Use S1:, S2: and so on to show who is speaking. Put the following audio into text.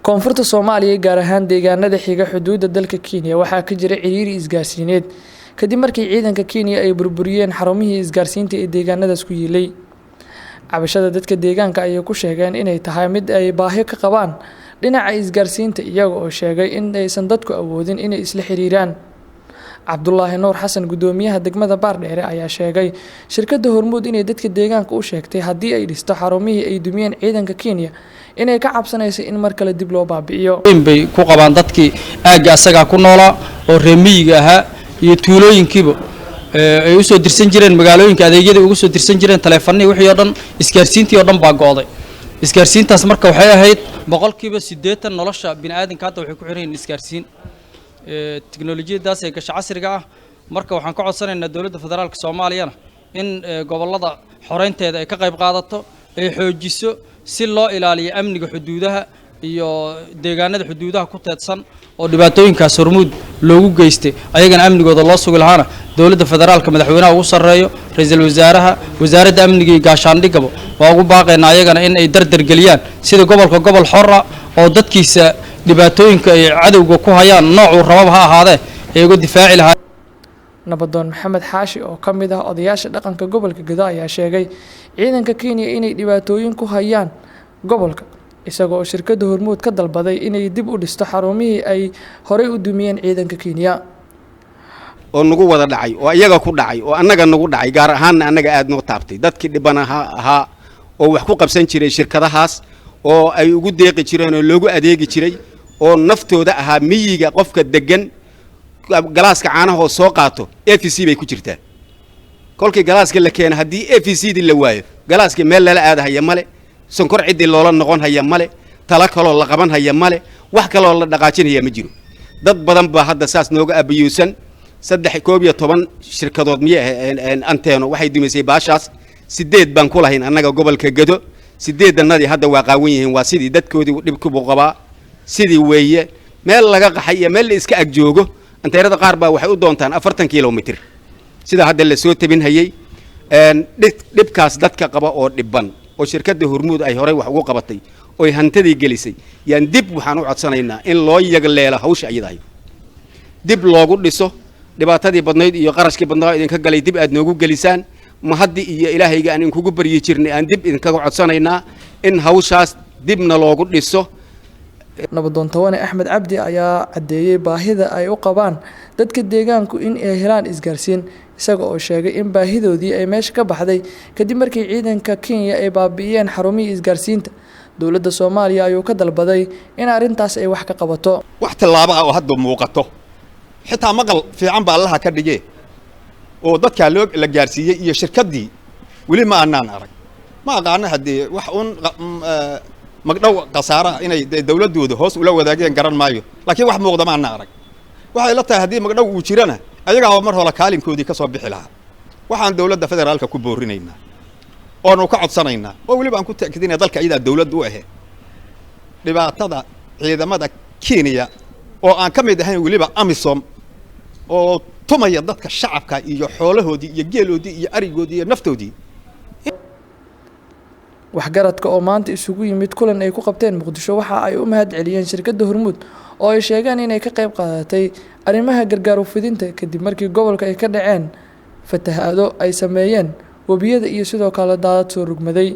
S1: Koonfurta Soomaaliya, gaar ahaan deegaanada xiga xuduudda dalka Kenya, waxaa ka jira ciriiri isgaarsiineed kadib markii ciidanka Kenya ay burburiyeen xarumihii isgaarsiinta ee deegaanadaas ku yiilay. Cabashada dadka deegaanka ayay ku sheegeen inay tahay mid ay baahi ka qabaan dhinaca isgaarsiinta, iyaga oo sheegay in aysan dadku awoodin inay isla xiriiraan. Cabdulaahi Nuur Xasan, guddoomiyaha degmada Baardheere, ayaa sheegay shirkadda Hormuud inay dadka deegaanka u sheegtay haddii ay dhisto xarumihii ay dumiyeen ciidanka Kenya inay ka cabsanayso in mar kale dib loo baabi'iyo.
S2: Bay ku qabaan dadkii aagga asagaa ku noolaa oo reer miyiga ahaa iyo tuulooyinkiiba ay usoo dirsan jireen magaalooyinka, adeegyadii ugu soo dirsan jireen, taleefanihii, wixii oo dhan, isgaarsiintii oo dhan baa go'day. Isgaarsiintaas marka waxay ahayd 80% nolosha bini aadamka. Hadda waxay ku xiran yihiin isgaarsiin, teknolojiyadaas ee gasha casriga ah. Marka waxaan ka codsanaynaa dowladda federaalka Soomaaliyana in gobollada xoreynteeda ay ka qayb qaadato, ay xoojiso, si loo ilaaliyo amniga xuduudaha iyo deegaanada xuduudaha ku teedsan oo dhibaatooyinkaas Hormuud loogu geystay, ayagana amnigooda loo sugi lahaana. Dowladda federaalka, madaxweynaha ugu sarreeyo, ra-iisul wasaaraha, wasaaradda amniga iyo gaashaandhigaba waa ugu baaqaynaa ayagana in ay dardargeliyaan sida gobolka gobol xora oo dadkiisa dhibaatooyinka ay cadowga ku hayaan, noocuu rababa ha ahaadee, ay uga difaaci lahaa.
S1: Nabadoon Maxamed Xaashi oo ka mid ah odayaasha dhaqanka gobolka Gedo ayaa sheegay ciidanka Kenya inay dhibaatooyin ku hayaan gobolka, isagoo shirkadda Hormuud ka dalbaday inay dib u dhisto xarumihii ay horey u dumiyeen ciidanka Kenya.
S3: Oo nagu wada dhacay, oo iyaga ku dhacay, oo annaga nagu dhacay, gaar ahaanna annaga aada noo taabtay, dadkii dhibanaha ahaa oo wax ku qabsan jiray shirkadahaas oo ay ugu deeqi jireen oo loogu adeegi jiray oo naftooda ahaa. Miyiga qofka degan galaaska caanahoo soo qaato EVC bay ku jirtaa. Kolkii galaaska la keeno, haddii EVC dii la waayo, galaaskii meel lala aadahaya male, sonkor ciddii loola noqon haya male, talo kaloo la qaban haya male, wax kaloo la dhaqaajinaya ma jiro. Dad badan baa hadda saas nooga abayuusan. 13 shirkadood miye anteeno waxay dumisay baashaas. 8 baan ku lahayn annaga gobolka Gedo. 8-danadii hadda waa qaawan yihiin, waa sidii dadkoodii dhibkibuu qabaa, sidii weeye. Meel laga qaxay iyo meel la iska ag joogo, anteerada qaar baa waxay u doontaan 40 kilomitr, sida hadda la soo tabinhayey. Dhibkaas dadka qaba oo dhiban oo shirkadda Hormuud ay horey wax ugu qabatay oy hantadii gelisay, yaan dib waxaan u codsanaynaa in loo yagleelo hawsha iyadahay, dib loogu dhiso. Dhibaatadii badnayd iyo qarashkii badnaa idinka galay dib aad noogu gelisaan. Ma haddi iyo ilaahayga aan idinkugu baryi jirnay aan dib idinkaga codsanaynaa in hawshaas dibna loogu dhiso.
S1: Nabadoon Tawane Axmed Cabdi ayaa caddeeyey baahida ay u qabaan dadka deegaanku in ay helaan isgaarsiin, isaga oo sheegay in baahidoodii ay meesha ka baxday kadib markii ciidanka Kenya ay baabi'iyeen xarumihii isgaarsiinta. Dowladda Soomaaliya ayuu ka dalbaday in arrintaas ay wax ka qabato.
S4: Wax tallaabo ah oo hadda muuqato, xitaa maqal fiican baa Allaha ka dhigee, oo dadkaa loo la gaarsiiyey iyo shirkaddii weli ma aanaan arag. Ma aqaano haddee wax uun magdhow khasaaraha inay dawladdooda hoos ula wadaageen, garan maayo, laakiin wax muuqda ma ana arag. Waxay la tahay haddii magdhow uu jirana, ayagaaba mar hore kaalinkoodii ka soo bixi lahaa. Waxaan dawladda federaalka ku boorinaynaa oonu ka codsanaynaa oo weliba aan ku ta'kiidinaya, dalka iyadaa dawladda u ahe, dhibaatada ciidamada Kenya oo aan ka mid ahayn weliba AMISOM oo tumaya dadka shacabka iyo xoolahoodii iyo geeloodii iyo arigoodii iyo naftoodii.
S1: Waxgaradka oo maanta isugu yimid kulan ay ku qabteen Muqdisho waxa ay u mahad celiyeen shirkadda Hormuud oo ay sheegeen inay ka qayb qaadatay arrimaha gargaar u fidinta kadib markii gobolka ay ka dhaceen fatahaado ay sameeyeen webiyada iyo sidoo kale daadad soo rugmaday.